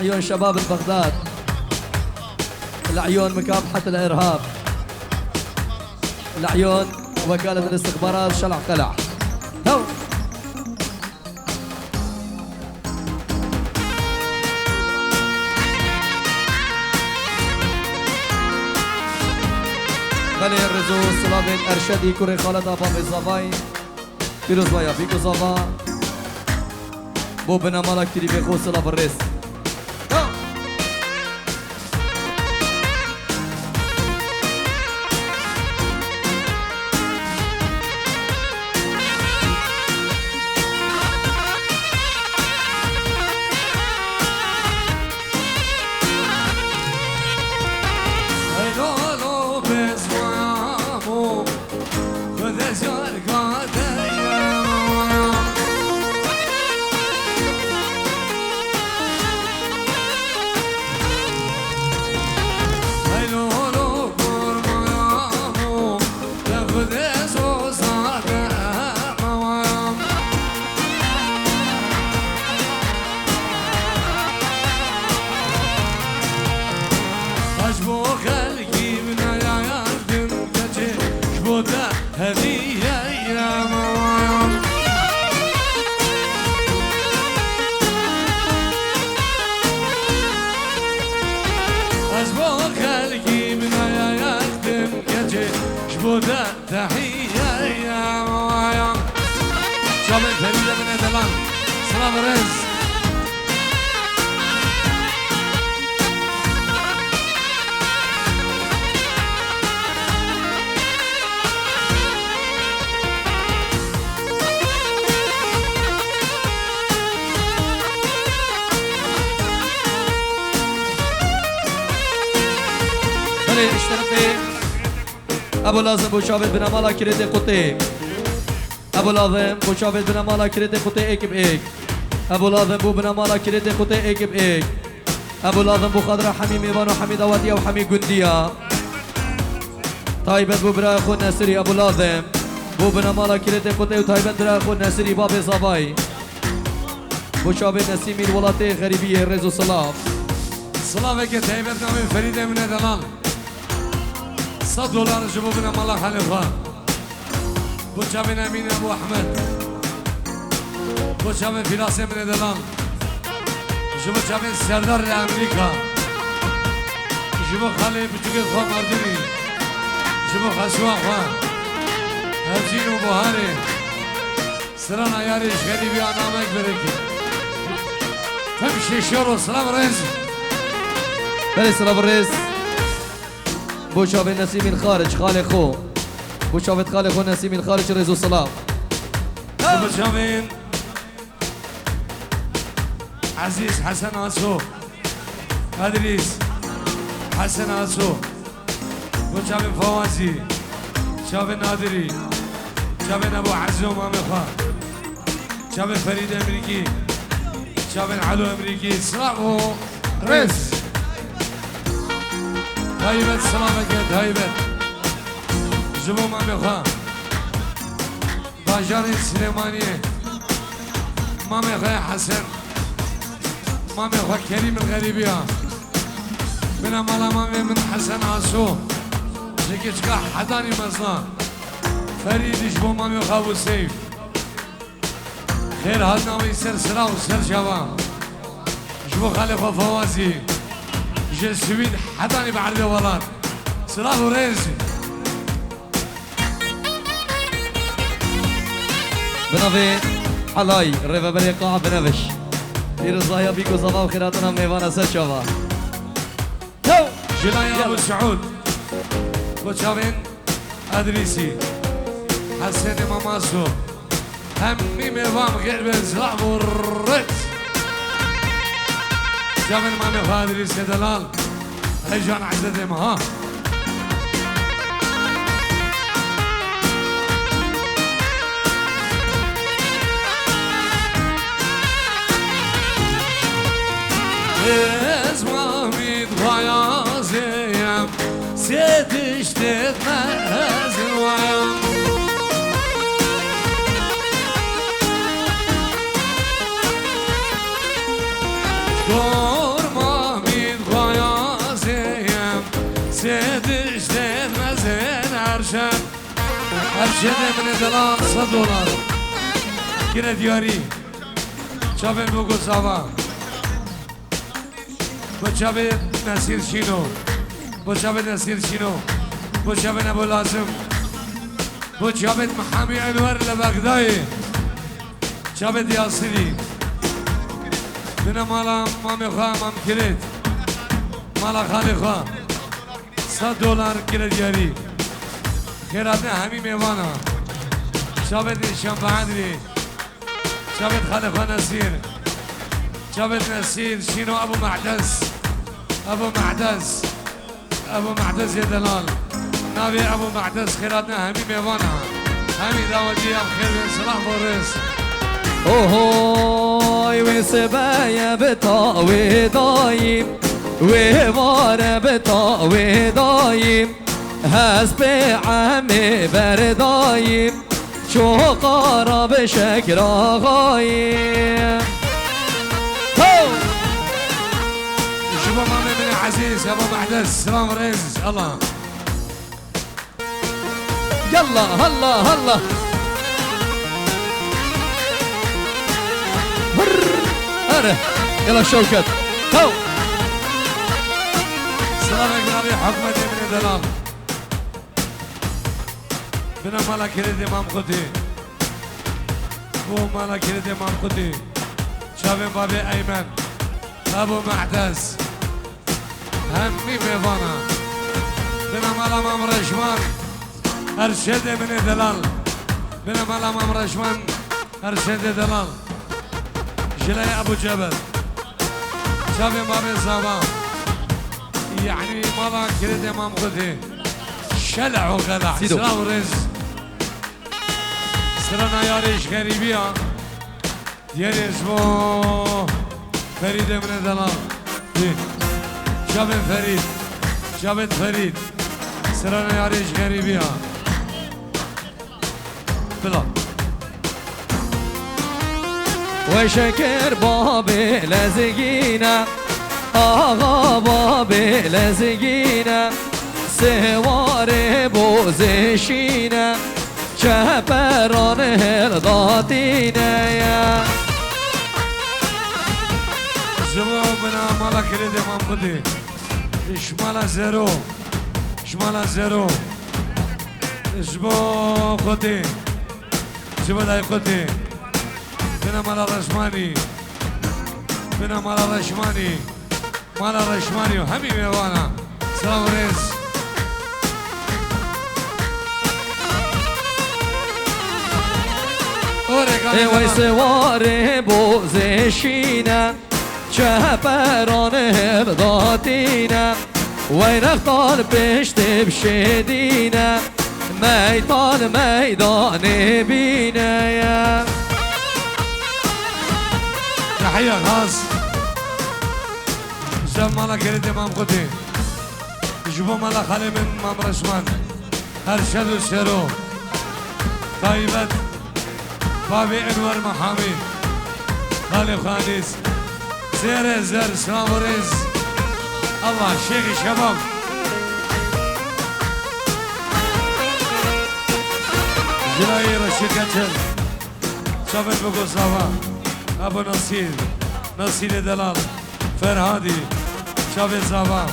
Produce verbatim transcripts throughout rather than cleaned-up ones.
عيون شباب البغداد، العيون مكافحة الإرهاب، العيون وكالة الاستخبارات شلع قلع. هو. Belê, rêz û silavên Erşedî kurê xaleta Bavê Zavayî. Pîroz baya, bîko zava. Bo binemala kirîbê xwe silav û rêz. Ji bo xelkî bine ya yardim keçê, ji bo te hediye ye mewaya. Ez bo xelkî bine ya yardim keçê, ji bo te tehiye ye mewaya. Çavên Ferîde bine delan. Silav û rêz. Belê, ji terefê Ebû Lazim bo çavên binemala Kirêtê Qutê. Ebû Lazim bo çavên binemala Kirêtê Qutê êk bi êk. Ebû Lazim bo binemala Kirêtê Qutê êk bi êk. Ebû Lazim bo xatira hemî mêvan û hemî dawetiya û hemî gundiya. Taybet bo birayê xwe Nesirî Ebû Lazim. Bo binemala Kirêtê Qutê û taybet birayê xwe Nesirî Bavê Zavayî. Bo çavên Nesîmî li welatê xerîbiyê rêz û silav. Silaveke taybet navê Ferîde min e delal. Sed dolar ji bo binemala xalê xwe. Bo çavên Emîn Ebû Ehmed. Bo çavên Fîlasê min ê delal. Ji bo çavên Serdar li Amerîka. Ji bo xalê biçûkê xwe Mardinî. Ji bo xeşwa xwe. Hevcîn û Buharê. Sirana yarê ji xerîbiya namek verekî. Tim şêşero silav rêz. Belê silav rêz. Bo çavên Nesîmîn Xaric, xalê xwe. Bo çavên xalê xwe Nesîmîn Xaric rêz û silav. Bo çavên Ezîz Hesen Aso. Edrîs Hesen Aso. Bo çavên Fawazî. Çavên Nadirî. Çavên Ebû Ezî û mamê xwe. Çavên Ferîd Emrîkî. Çavên Elo Emrîkî. Silav û rêz. Taybet, silaveke taybet. Ji bo mamê xwe. Bajarê Silêmaniyê. Mamê xwe Hesen. Mamê xwe Kerîm li xerîbiya. Binemala mamê min Hesen Aso. Ji keçika Hedanî mezna. Ferîd ji bo mamê xwe Wiseyf. Xêr hatina wî ser sira û ser çava. Ji bo xalê xwe Fawazî. Ji Swîd Hedanî bi erdê welat. Silav û rêz. Bi navê Elay, rêveberê Qa Bineviş. Pîrozbaya bîk û zava û xêrhatina mêvana ser çava. Hew! Jilaya Yala. Abu Saud. Bo çavên Edrîsî. Hesenê Mamaso. Hemî mêvan xêr bin, silav û rêz. Çavên mamê xwe Edrîsê delal. Hey can Ezzetê me ha. Ez mamî dixwayazê yem, sê tiştê me ez wayam. Kor Diştê mezin Erşen. Erşenê min ê delal sed dolar. Kire diyarî. Çavên Bogo Zava. Bo çavê Nesîr Şîno. Bo çavê Nesîr Şîno. Bo çavê Nebo Lazim. Bo çavê Mihamî Enwer li Bexdayê. Çavê Diyasirî. Bine mala mamê xwe Mam Kilit. Mala xalê xwe. Sed dolar kire diyarî. Xêratê hemî mêvana. Çavê Nîşan Behedrî. Çavê xalê xwe Nesîr. Çavê Nesîr, Şîno Ebû Mehdez. Ebû Mehdez. Ebû Mehdez yê delal. Navê Ebû Mehdez xêratê hemî mêvana. Hemî dawetî ya xêr bên silah bo rêz. Ohoy, wê sibeye bi ta wê dayî, wê vare bi ta wê dayî, hespê emê berdayî, çoqara bi şekra xayî. Ho! Ji bo mamê min ê ezîz, Ebo Mehdez, silam rêz, Allah. Yalla, halla, halla. Hırr. Hadi. Yalla Şevket. Ho. Silavek navê hikûmetê min ê delal. Bine mala kiredê Mam Xutî. Bo mala kiredê Mam Xutî. Çavên babê Eymen. Ebo Mehdez. Hemî mêvana. Bine mala Mam Reşman. Erşedê min ê delal. Bine mala Mam Reşman. Erşedê delal. Jilay Ebu Cebel. Çavê Mamê Zava. Yanî mala kiredê Mam Xutî. Şele û xela. Sido. Silav û rêz. Sirana yarê ji xerîbiya. Diyarê ji bo Ferîdê min ê delal. Dî. Çavên Ferîd. Çavên Ferîd. Sirana yarê ji xerîbiya. Bila. Weşekir babê lezgîne, axa babê lezgîne, sêwarê bozê şîne, çeperan hildatîne ye. Ji bo bina mala kiredê Mam Xutî. Ji mala Zero. Ji mala Zero. Ji bo Xutî. Ji bo Dayqutê. Bina mala Reşmanî. Bina mala Reşmanî. Mala Reşmanî û hemî mêvana. Silav û rêz. Ê wey siwarê bozê şîne. Çeperan hildatîne, weyrextan piştê bişêdîne, meytan meydanê bîne ye. Tehiya xas. Ji mala kiredê Mam Xutî. Ji bo mala xalê min Mam Reşman. Erşed û Şero. Taybet. Bavê Enwer Mehamî. Xalê Xanîz. Zêre zer, silav û rêz. Allah, şêxî şebab. Jilayê Reşîd Keçel. Çavên Bogo Zava. Ebo Nasîr. Nasîrê Delal. Ferhadî. Çavê Zava.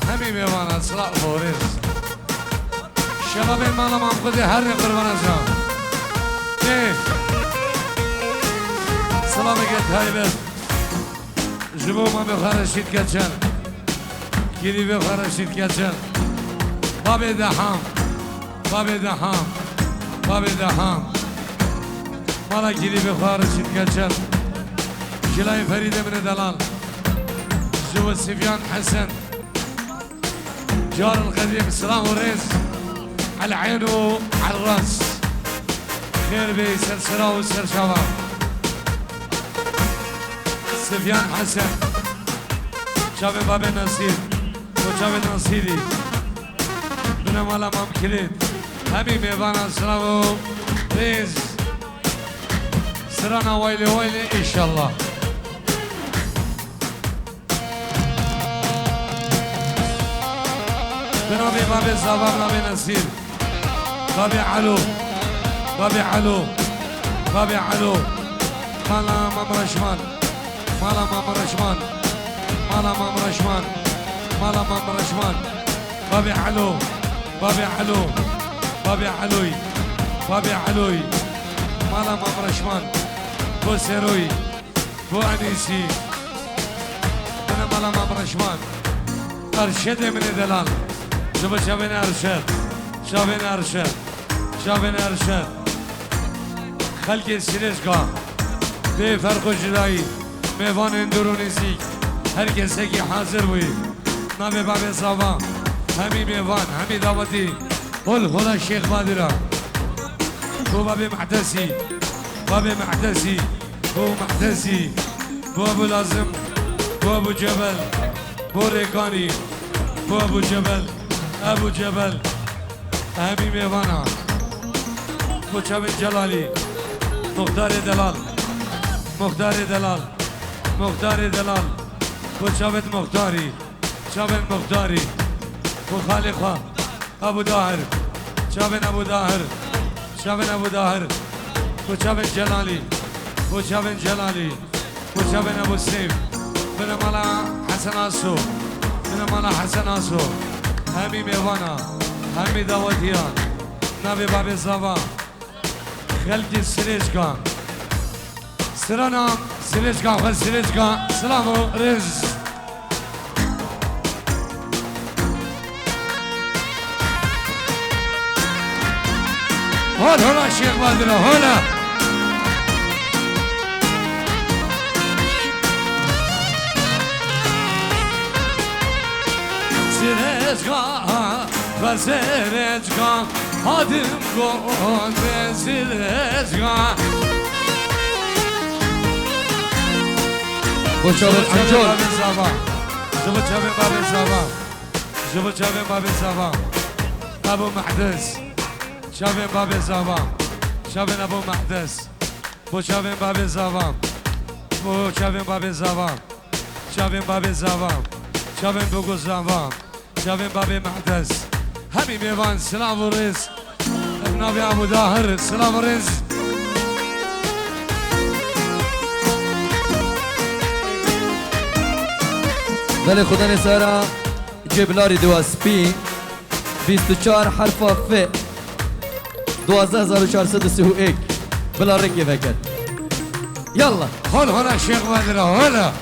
Hemî mêvana, silav û rêz. Şebabên mala Mam Xutî her ne qurbana can. Ê. Silaveke taybet. Ji bo mamê xwe Reşîd Keçel. Kirîbê xwe Reşîd Keçel. Babê Deham. Babê Deham. Babê Deham. Mala kirîbê xwe Reşîd Keçel. Jilayê Ferîdê min ê delal. Ji bo Sifyan Hesen. Car el qedîm, silav û rêz. El eyn û el ras. Xêr bê ser sira û ser çava. Sifyan Hesen. Çavê babê Nasîr. Û çavê Nasîrî. Bine mala Mam Kilît. Hemî mêvana silav û rêz. Sirana waylê waylê, înşallah. Bi navê babê Zava, navê Nesîr. Babê Elo. Babê Elo. Babê Elo. Mala Mam Reşman. Mala Mam Reşman. Mala Mam Reşman. Mala Mam Reşman. Babê Elo. Babê Elo. Babê Eloy. Babê Eloy. Mala Mam Reşman. Bo Seroy. Bo Enîsî. Bine mala Mam Reşman. Erşedê min ê delal. Ji bo çavên Erşed. Çavên Erşed. Çavên Erşed. Xelkê Sirêcga. Bê ferq û cudayî. Mêvanên dûr û nêzîk. Her kesekî hazir bûyî. Navê babê Zava. Hemî mêvan, hemî dawetî. Hol hola Şêx Badira. Bo babê Mehdesî. Babê Mehdesî. Bo Mehdesî, bo Ebû Lazim, bo Ebû Cebel, bo Rêkanî, bo Ebû Cebel, Ebû Cebel, hemî mêvana. Bo çavên Celalî, Muxtarê Delal, Muxtarê Delal, Muxtarê Delal, bo çavên Muxtarî. Çavên Muxtarî. Bo xalê xwe. Ebû Dahir. Çavên Ebû Dahir. Çavên Ebû Dahir. Bo çavên Celalî. Bo çavên Celalî. Bo çavên Ebû Seyf. Bine mala Hesen Aso. Bine mala Hesen Aso. Hemî mêvana. Hemî dawetiya. Navê babê Zava. Xelkê Sirêcka. Sirana Sirêcka xwe Sirêcka. Silav û rêz. Hol hola Şêx Badira, hola. Sirêcka, be Sirêcka, hadim gondê Sirêcka. Bo çavên Encol. Babê Zava. Ji bo çavên babê Zava. Ji bo çavên babê Zava. Ebû Mehdes. Çavên babê Zava. Çavên Ebû Mehdes. Bo çavên babê Zava. Bo çavên babê Zava. Çavên babê Zava. Çavên Bogo Zava. Çavên babê Mehdes. Hemî mêvan silav û rêz. Bi navê Ebû Dahir silav û rêz. Belê xudanê sera cêbilarî diwa spî. Bîst û çar herfa F. Duwazdeh hezar û çar sed û sî û yek. Bila rêkê veket. Yalla. Hol hola Şêx Badira, hola.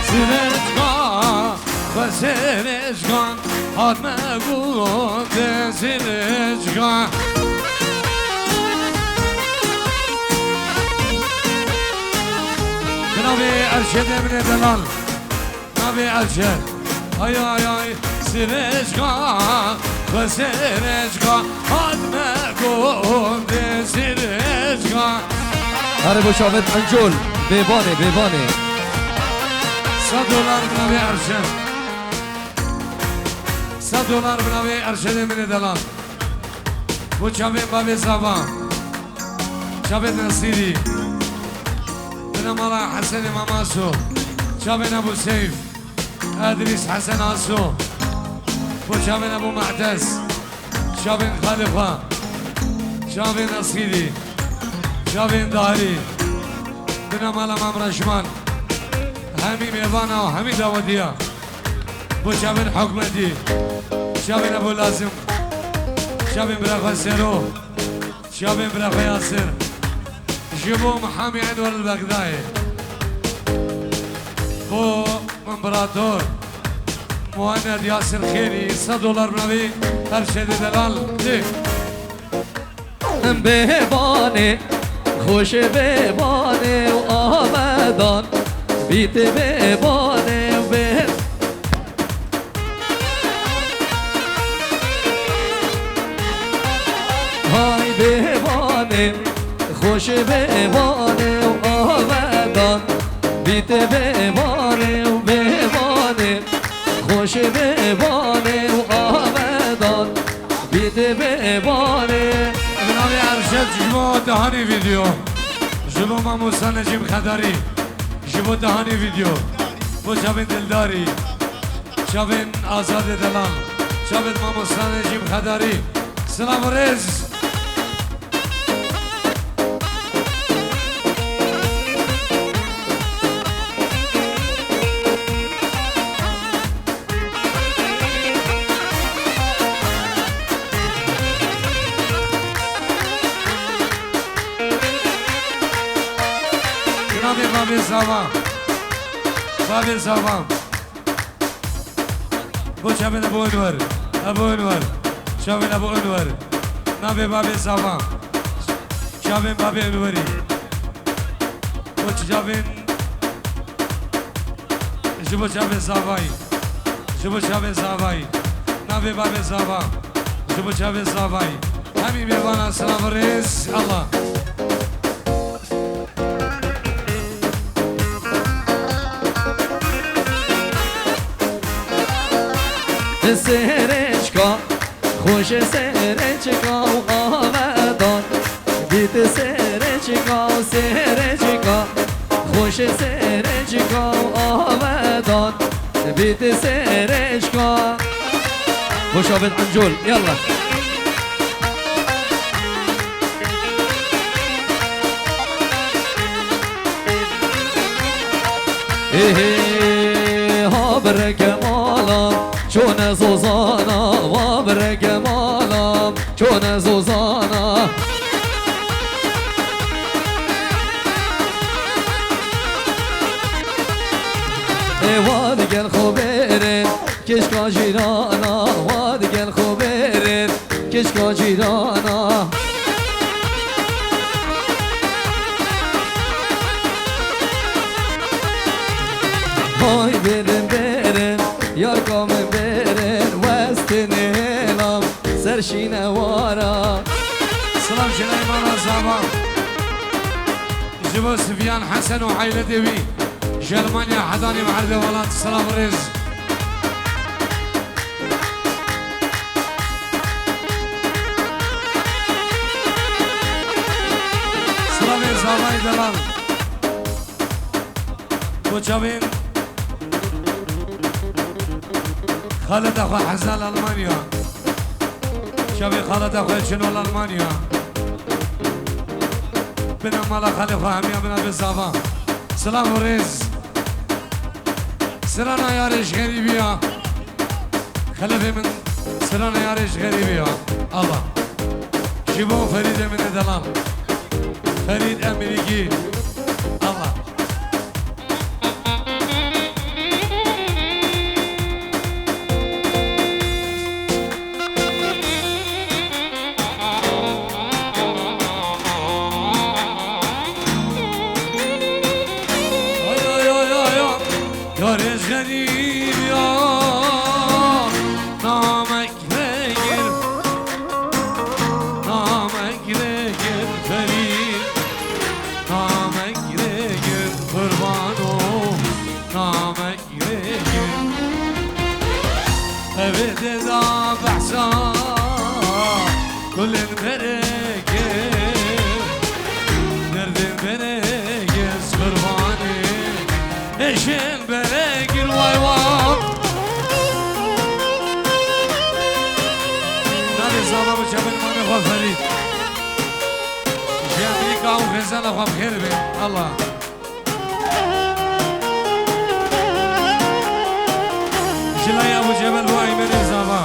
Sirêcka, be Sirêcka, hatme gondê Sirêcka. Bi navê Erşedê min ê delal. Navê Erşed. Ay, ay, ay, Sirêcka, be Sirêcka, hatme gondê Sirêcka. Erê bo çavên Encol, bêbanê, bêbanê. Sed dolar bi navê Erşed. Sed dolar bi navê Erşedê min ê delal. Bo çavên babê Zava. Çavên Nesîrî. Bine mala Hesenê Mamaso. Çavên Ebû Seyf. Edrîs Hesen Aso. Bo çavên Ebû Mehdes. Çavên Xalîfa. Çavên Nesîrî. Çavên Dahirî. Bine mala Mam Reşman. Hemî mêvana û hemî dawetiya. Bo çavên Hikmetî. Çavên Ebû Lazim. Çavên bira xwe Sero. Çavên bira xwe Yasir. Ji bo Mihamî Enwer li Bexdayê. Bo Împarator Muhammed Yasir Xêrî, sed dolar bi navê Erşedê Delal. Dê. Bêbanê, xweşê bêbanê û avedan, bîtê bêbanê û bê- Hay bêbanê, xweşê bêbanê û avedan, bîtê bêbanê û bêbanê, xweşê bêbanê û avedan, bîtê bêbanê. Bi navê Erşedê. Çev ji bo dehanê vîdeo. Ji bo mamosta Necîm Xedarî. Ji bo dehanê vîdeo. Bo çavên Dildarî. Çavên Azadê Delal. Çavên mamosta Necîm Xedarî. Silav û rêz. Navê Babê Zava. Babê Zava. Bo çavên Ebu Enwer. Ebu Enwer. Çavên Ebu Enwer. Navê Babê Zava. Çavên Babê Enwerî. Bo çavên Ji bo çavê Zavayî. Ji bo çavê Zavayî. Navê Babê Zava. Ji bo çavê Zavayî. Hemî mêvanan silav û rêz. Allah. Serêçka, xweş serêçka û avedan. Bît serêçika, serêçika, xweş serêçika û avedan. Bît serêçika. Xweş avêt Encol, yalla. Ê hê, ha bireke mala, çone zozana, va bireke mala. Çone zozana. Ê wa digel xo bêrên, kişka cîrana, wa digel xo bêrên, kişka cîrana. Hay bêrên, bêrên, yarka min bêrên, westên hêlam. Ser şîne wara. Silav ji Neymana Zava. Ji bo Sifyan Hesen û aîletê wî. Ji Elmanya hedanî bi erdê welat. Silav û rêz. Silavê Zavayê Delal. Bo çavên xaleta xwe Hezal Almanya. Çavê xaleta xwe Çinol Almanya. Bina mala xalê xwe hemiya bina bi Zava. Silav û rêz. Sirana yarê ji xerîbiya. Xelefê min sirana yarê ji xerîbiya. Allah. Ji bo Ferîdê min ê delal. Ferîd Emerîkî. Allah. Oy, oy, oy, oy, oy. Yarê ji xerîbiya. Namek vegir. Namek vegir Ferîd. Namek vegir qurbano. Namek vegir. Evê de da behsa gulên bereke. Derdên bereke qurbanê. Eşên Berekî way wa. Navê Zava bi çavên mamê xwe Ferîd. Ji Emerîka û xêzana xwe bi xêr bê. Allah. Ji laya Ebû Cebel bo Eymenê Zava.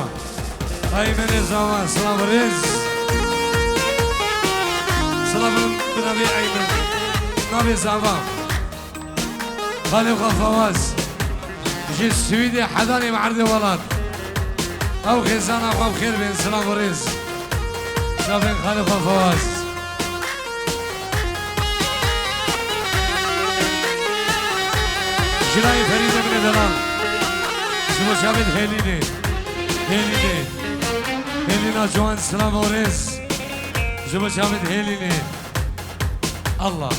Eymenê Zava, silav rêz. Silav bi navê Eymen. Navê Zava. Xalê xwe Fawaz. Ji Swîdê hedanê bi erdê welat. Ew xêzana xwe bi xêr bên, silav û rêz. Çavên xalê xwe Fawaz. Jilayê Ferîdê min ê delal. Ji bo çavên Hêlînê. Hêlînê. Hêlîna Ciwan, silav û rêz. Ji bo çavên Hêlînê. Allah.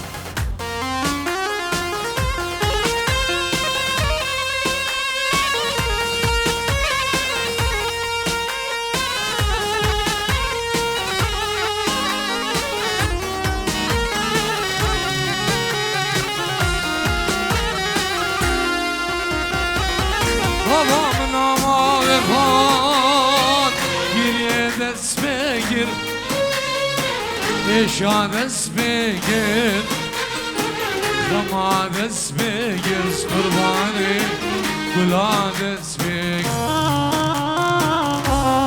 Êşa dest pê kir, xema dest pê kir, qurbanê gula dest pê kir.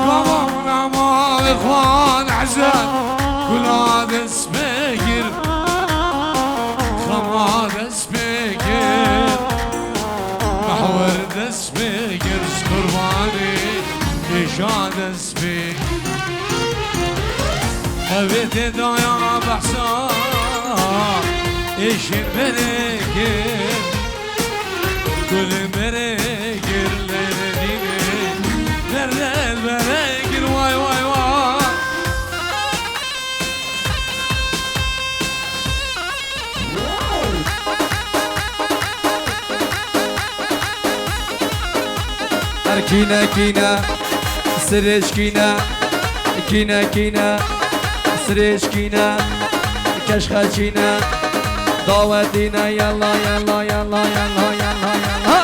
Gava min ema li xwan hezar, gula dest pê kir, xema dest pê kir, mehwer dest pê kir, qurbanê êşa dest Ev ê tê daya behsa êşên berê kir, gulên berê kir, lê dînê derde berê kir, way, way, way. Her kîne kîne, sirêj kîne, kîne kîne, sirêj kîne, keşxe çîne, dawetîne, yalla, yalla, yalla, yalla, yalla, yalla.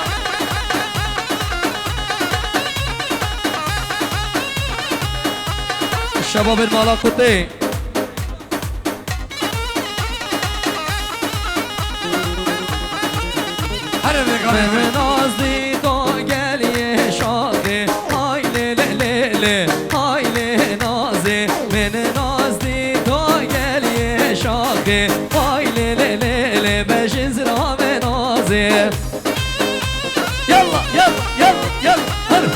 Şebabên mala Qutê. Here vêga. Min naz dî to gel yê şaxê, hay lê lê lê lê, hay lê nazê. Min naz dî to gel yê şaxê, hay lê lê lê lê, bejin ziravê nazê. Yalla, yalla, yalla, yalla, hadi.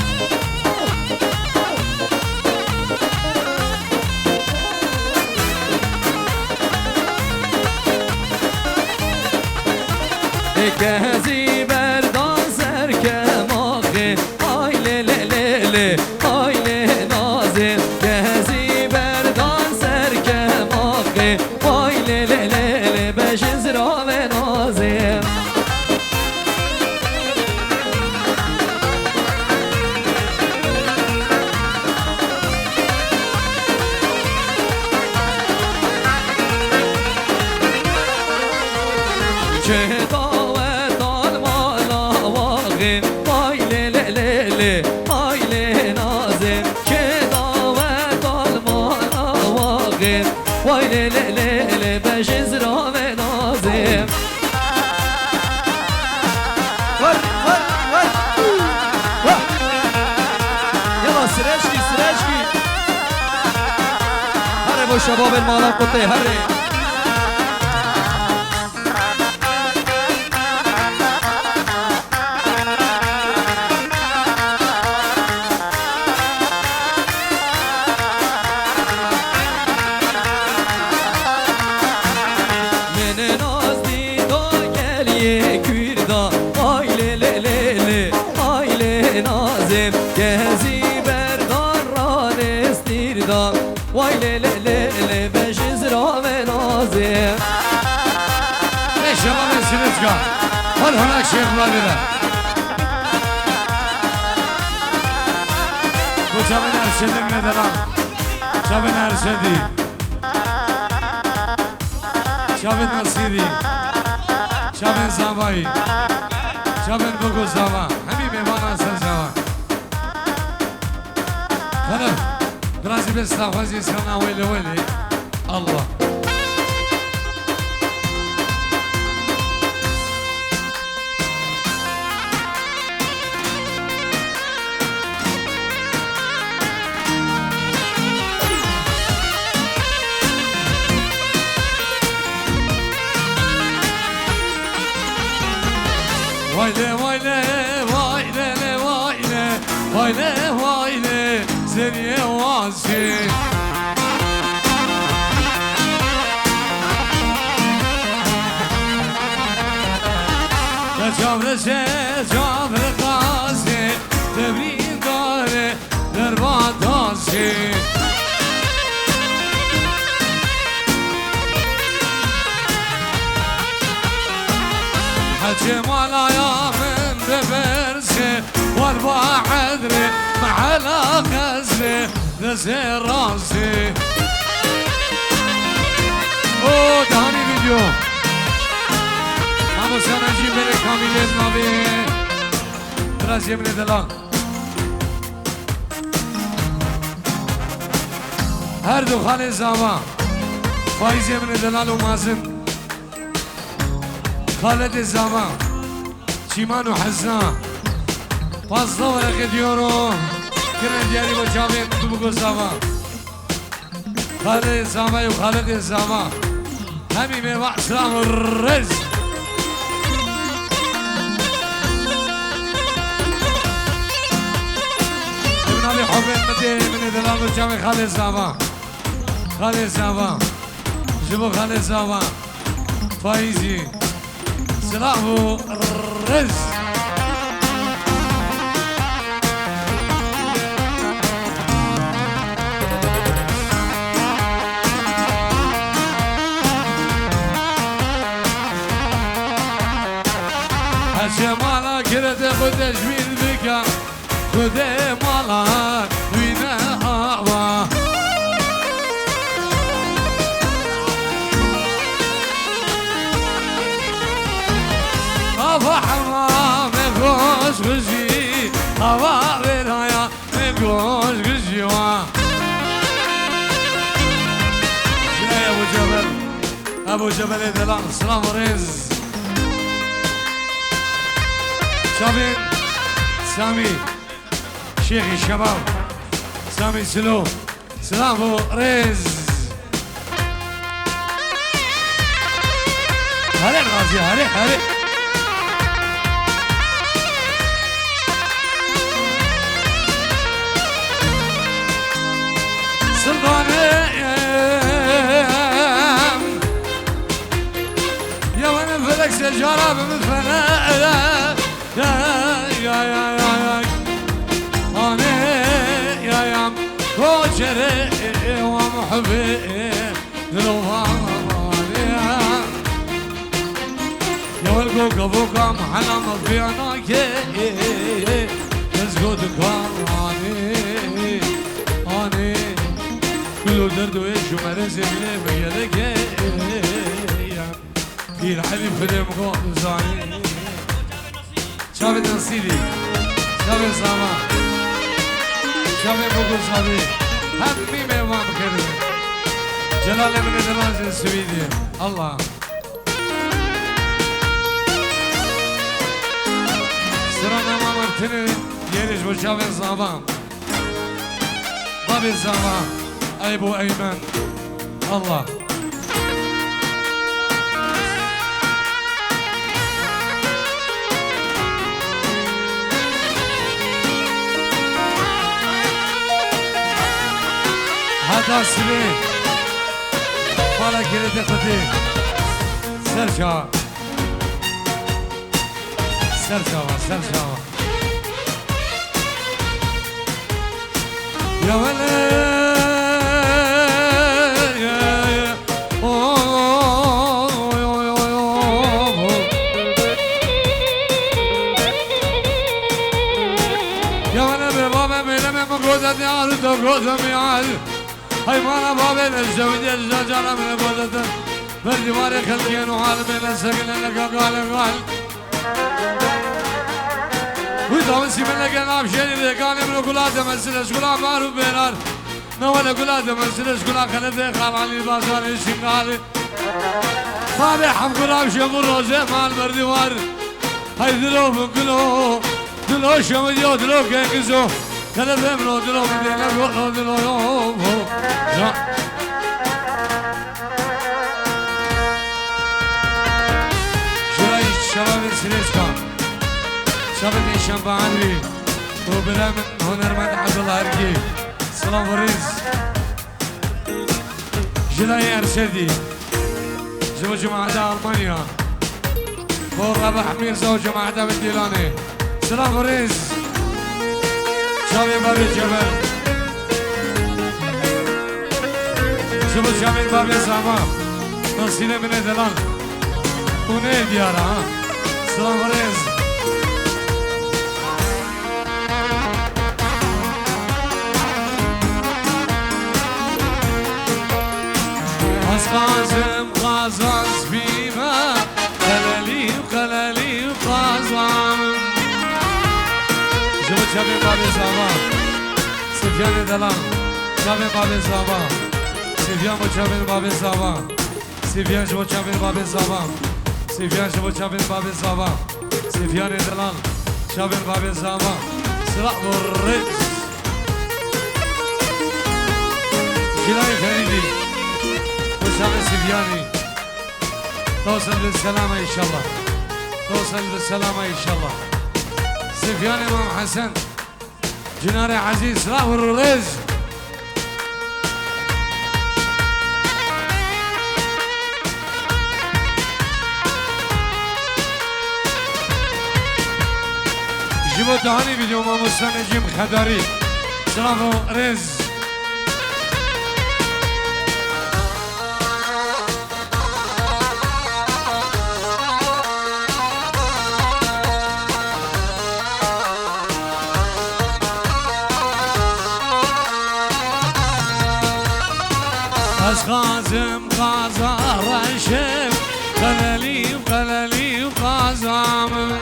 Kezî berdan ser kemaxê, ay lê lê lê lê, ay lê nazê. Kezî berdan ser kemaxê, ay lê lê lê lê, bejin ziravê nazê. Çê dawetan mala waxê, vay lê lê lê lê, ay lê nazê. Çê dawetan mala waxê, vay lê lê lê lê, bejê ziravê nazê. Wer, wer, wer. Wah. Yala, sireşkî, sireşkî. Here bo şebabên mala Qutê, here. Min naz dî do gel yê Kûrda, ay lê lê lê lê, ay lê nazê. Kezî berdan ranê stîrda, way lê lê lê lê, bejê ziravê nazê. Ê şebabê Silêçka, hol hunak Şêx Lalî re. Bu çavên Erşedê min e delan. Çavên Erşedî. Çavên Nasîrî. Çavên Zavayî. Çavên Bogo Zava. Hemî mêvanan ser çavan. Xelef, biraz jî bê staxwazî sana wele wele. Allah. Vay le, vay le, vay le, le, vay le, vay le, vay le, zeriye wazê. Te çavre se, çavre qazê, te brîndare, Derbadazê. Hecê malaya min dipirsê, wal ba hedrê mehela Xezrê dizê razê. O, danî video. Mamosta Necî Belê Kamîlê navê. Biraz yemine delan. Her du xalê zava. Faîzê min ê delal û mazin. Xalidê Zava. Çîman û Hezna. Pazdeh wereqê diyoro. Kirine diyarî bo çavên Bibûko Zava. Xalê Zava û Xalidê Zava. Hemî mêva, silav û rêz. Bi navê hubê min ê delal û çavê Xalê Zava. Xalê Zava. Ji bo Xalê Zava. Faîzî. Silav û rêz. Heşê mala girete xwe tecmîl bike. Xwedê mala wî ne ava. Ava hema me xweş xwişî, ava vêraya me xweş xwişî wa. Jinayê Ebu Cebel, Ebu Cebelê delal, silav û rêz. Çavên Samî. Şêxî şebab. Samî Silo. Silav û rêz. Herê Gazî, herê, herê. Siltanê ya wene felek secara bi min fene. Ya, ya, ya, ya, ya. Anê, ya, ya. Koçerê, wa muhibê, dilo va, anê, ya. Ya wel go gavo kam, hela mafiyana ke, ez go dikam, anê, anê. Kulo derdo e, jumere zemine, me gereke, ya. Pîr Elî Firê Mixo zanî. Çavê Nasîrî, çavê Zava, çavê Bogozavî, hemî mêvan kirin. Celalê min ê delal jê Swîdê. Allah. Sira nama Martinê, yerê ji bo çavê Zava. Babê Zava, Eybo Eymen. Allah. Heta sibê. Mala kirêtê xwedê. Ser çawa. Ser çawa, ser çawa. Ya wele, ya, ya. Oy, oy, oy, oy. Ya wele be babe, bêle me, me goze diyar, to goze miyar. Hey mala babe, ne zewdiye, cana me goze de. Ber dîwarê xelkê no halimê ne segine ne gagale gal. Wî dawin sîmele gel navşêrî rêkanê min û gula demesile ji gula mar û bêrar. Newele gula demesile ji gula xelefê xalanî bazarê şingalê. Babê hemgura şev û roje mal berdîwar. Hey dilo min gilo, dilo şev diyo, dilo kengizo. Xelefê min o dilo min dêne golo dilo yo. Ya. Şurayî şebabê Sirêska, şebabê Şembaanrî û birê min hunermend Abdullah Erkî. Silav û rêz. Jilayê Erşedî. Ji bo cemaeta Almanya. Bo Rebah Mîrza û cemaeta min Dîlanê. Silav û rêz. Çavê Babê Cebel. Ji bo çavên Babê Zama. Nasîrê min ê delal. Û nê diyar a, ha. Silav û rêz. Ez qazim qazan spî me, qelelî û qelelî û qazan. Ji bo çavê Babê Zama, Sifyanê Delal, çavê Babê Zama, Sî Sivyan bo çavên babê zava. Sivyan ji bo çavên babê zava. Sivyan ji bo çavên babê zava. Sivyanê delal. Çavên babê zava. Silah bo rêz. Jilayê Ferîdî. Bo çavê Sivyanî. Tewsel bi selama înşallah. Tewsel bi selama înşallah. Sivyanê Mam Hesen. Cinarê ezîz, silah û rêz. Ji bo dehanî vîdeo mamoste Necîm Xedarî. Silah û rêz. Ez xazim qaza reşim, qelelî û qelelî û qaza min.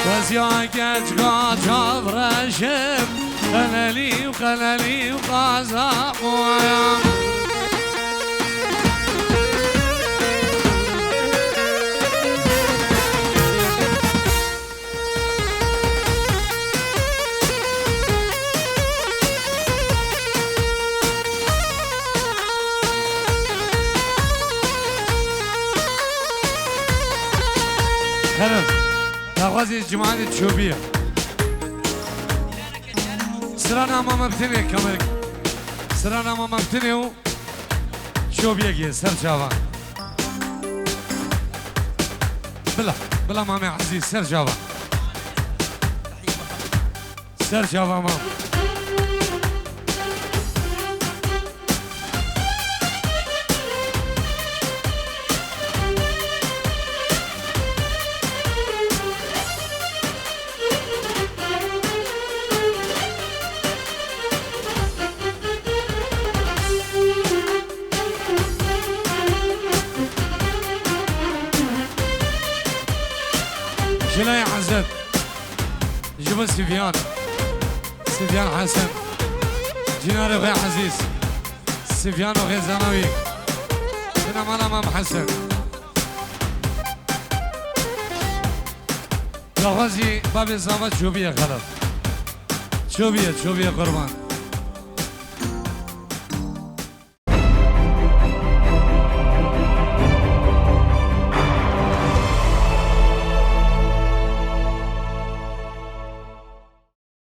Wezya geç qaçav reşim, qelelî û qelelî û qaza moya. Xerif, daxwazî cemaatê Çobiye. Sira nama me bitinê kamerek. Sira nama me bitinê û Şobiyekê ser çava. Bila, bila Mamê Ezîz ser çava. Ser çava mam. Jilay Hezret. Ji bo Sivyan. Sivyan Hesen. Cinarê xwe ezîz. Sivyan û xêzana wî. Bina mala Mam Hesen. Daxwazî babê zava Çobiye xelef. Çobiye, Çobiye qurban.